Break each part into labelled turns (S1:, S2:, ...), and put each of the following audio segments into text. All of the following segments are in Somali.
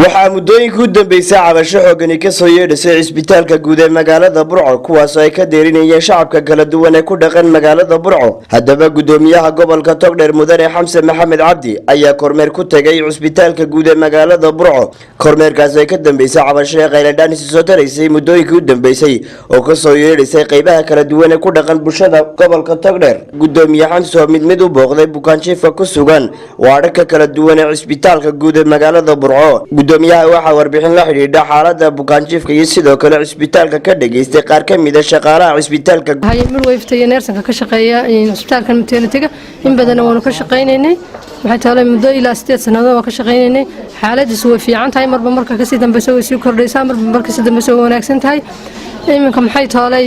S1: Waxaa muddooyinkii u dambeysay cabasho xoogani kasoo yeedhisay cisbitaalka guud ee magaalada Burco, kuwaasoo ay ka deerinayeen shacabka kala duwan ee ku dhaqan magaalada Burco. Haddaba, guddoomiyaha gobolka Togdheer, mudane Xamse Maxamed Cabdi, ayaa kormeer ku tegay cisbitaalka guud ee magaalada Burco. Kormeerkaas ay ka dambeysay cabasho ee qayladhaanisi soo taraysay muddooyinkii u dambeysay oo kasoo yeedhisay qeybaha kala duwan ee ku dhaqan bulshada gobolka Togdheer. Guddoomiye Xamse oo mid mid u booqday bukaanjiifka ku sugan waadhaka kala duwan ee cisbitaalka guud ee magaalada Burco. Gudoomiyaha waxaa warbixin la xidhiidha xaalada bukaanjiifka iyo sidoo kale cisbitaalka ka dhageystay qaar ka mid a shaqaalaha cisbitaalka.
S2: Midwife-ta iyo nursing-ka ka shaqeeya cisbitaalkan maternity-ga in badanna waanu ka shaqaynaynay. Waxay tahay muddo ilaa 8 sannadood waa ka shaqaynaynay. Xaaladiisu way fiican tahay, marba marka kasii dambeysa way sii kordhaysaa, marba marka kasii dambeysa way wanaagsan tahay. Iminka maxay toolay,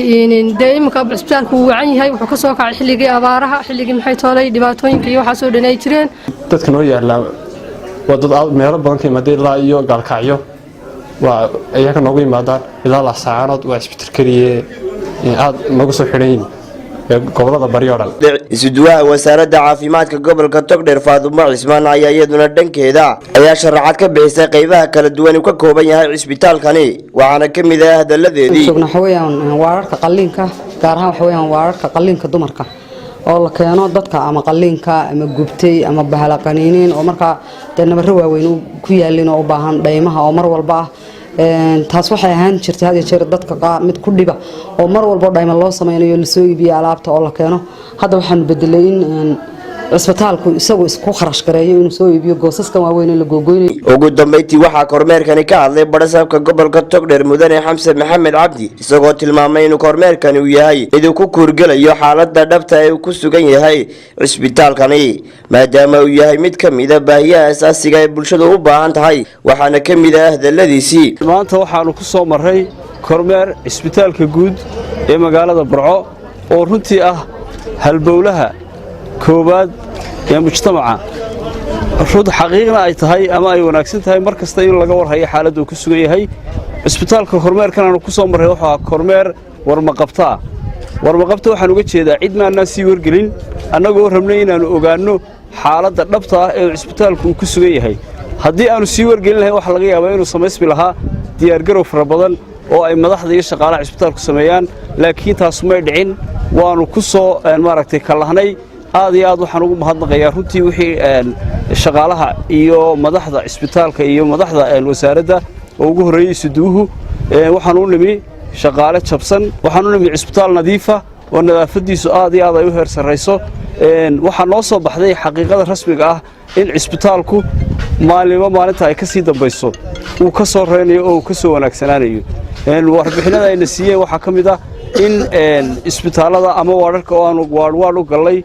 S2: dee iminka cisbitaalku wuu wacan yahay. Wuxuu ka soo kacay xilligii abaaraha, xilligii maxay toolay dhibaatooyinka iyo waxaasoo dhan ay jireen.
S3: Dadka noo yaallaa waa dad aad meelo badan ka yimaada, ilaa iyo Gaalkacyo waa iyaga noogu yimaadaan, ilaa Laasacaanood. Waa isbital keliye aad noogu soo xidhan yihin gobolada bari oo dhan.
S1: Isuduwaha wasaaradda caafimaadka gobolka Togdheer, Faadumo Cismaan, ayaa iyaduna dhankeeda ayaa sharaxaad ka bixisay qeybaha kala duwan uu ka kooban yahay cisbitaalkani, waxaana ka mid ah hadaladeedii.
S4: Joogna waxa weeyaan waararka qalliinka, gaar ahaan waxa weeyaan waararka qalliinka dumarka oo la keeno dadka ama qalliinka ama gubtay ama bahala qaniiniin oo markaa dee nabaro waaweyn ku yaalin oo u baahan dhaymaha oo mar walba ah. Taas waxay ahaan jirtay had iyo jeer dadka mid ku dhiba oo mar walbo dhayma loo sameynayo, lasoo iibiyo alaabta oo la keeno. Hadda waxaanu bedelay in cisbitaalku isagu isku kharash gareeyo inuu soo iibiyo goosaskan waaweyn ee la googoynayo.
S1: Ugu dambeyntii waxaa kormeerkani ka hadlay badhasaabka gobolka Togdheer, mudane Xamse Maxamed Cabdi, isagoo tilmaamay inuu kormeerkani uu yahay mid uu ku kuurgelayo xaalada dhabta ee uu ku sugan yahay cisbitaalkani, maadaama uu yahay mid ka mida baahiyaha asaasiga ee bulshadu u baahan tahay. Waxaana ka mid ah hadaladiisii:
S5: Maanta waxaannu ku soo marray kormeer cisbitaalka guud ee magaalada Burco, oo runtii ah halbowlaha koowaad ee mujtamaca. Rud xaqiiqna ay tahay ama ay wanaagsan tahay mar kasta in laga warhayo xaaladda uu ku sugan yahay cisbitaalka. Kormeerkan aanu ku soo marray wuxuu ahaa kormeer warmaqabtaa. Warmaqabta waxaan uga jeedaa cid maannaan sii wargelin, annagoo rabnay inaannu ogaanno xaaladda dhabta ah ee cisbitaalku uu ku sugan yahay. Haddii aannu sii wargelin lahayn, waxaa laga yaabaa inuu samaysmi lahaa diyaargarow fara badan oo ay madaxda iyo shaqaalaha cisbitaalku sameeyaan, laakiin taasu may dhicin. Waannu ku soo maaragtay kallahnay. Aad iyo aad waxaan ugu mahadnaqayaa runtii wixii shaqaalaha iyo madaxda cisbitaalka iyo madaxda wasaaradda oo ugu horreeyey isuduwuhu. Waxaan u nimi shaqaale jabsan, waxaan u nimi cisbitaal nadiifa oo nadaafaddiisu aad iyo aad ay u heer sarrayso. Waxaa noo soo baxday xaqiiqada rasmiga ah in cisbitaalku maalinba maalinta ay ka sii dambayso uu ka soo reynayo oo uu ka soo wanaagsanaanayo. Warbixinada ayna siiyeen waxaa ka mid ah in isbitaallada ama waadharka oo aanu waadhwaadh u gallay,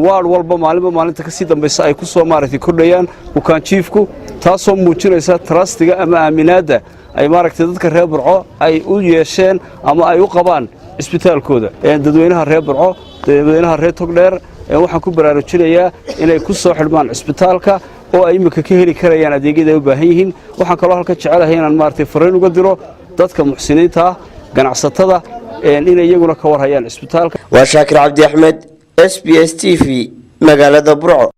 S5: waadh walba maalinba maalinta ka sii dambaysa ay ku soo maaragtay kordhayaan bukaanjiifku, taasoo muujinaysa trust-iga ama aaminaadda ay maaragtay dadka reer Burco ay u yeesheen ama ay u qabaan cisbitaalkooda. Dadweynaha reer Burco, dadweynaha reer Togdheer, waxaan ku baraarujinayaa inay ku soo xidhmaan cisbitaalka oo ay imminka ka heli karayaan adeegyada ay u baahan yihiin. Waxaan kaloo halka jecelahay inaan maaragtay fariin uga diro dadka muxsiniinta ah, ganacsatada, inay iyaguna ka warhayaan cisbitaalka.
S1: Waa Shaakir Cabdi Axmed, SBS TV, magaalada Burco.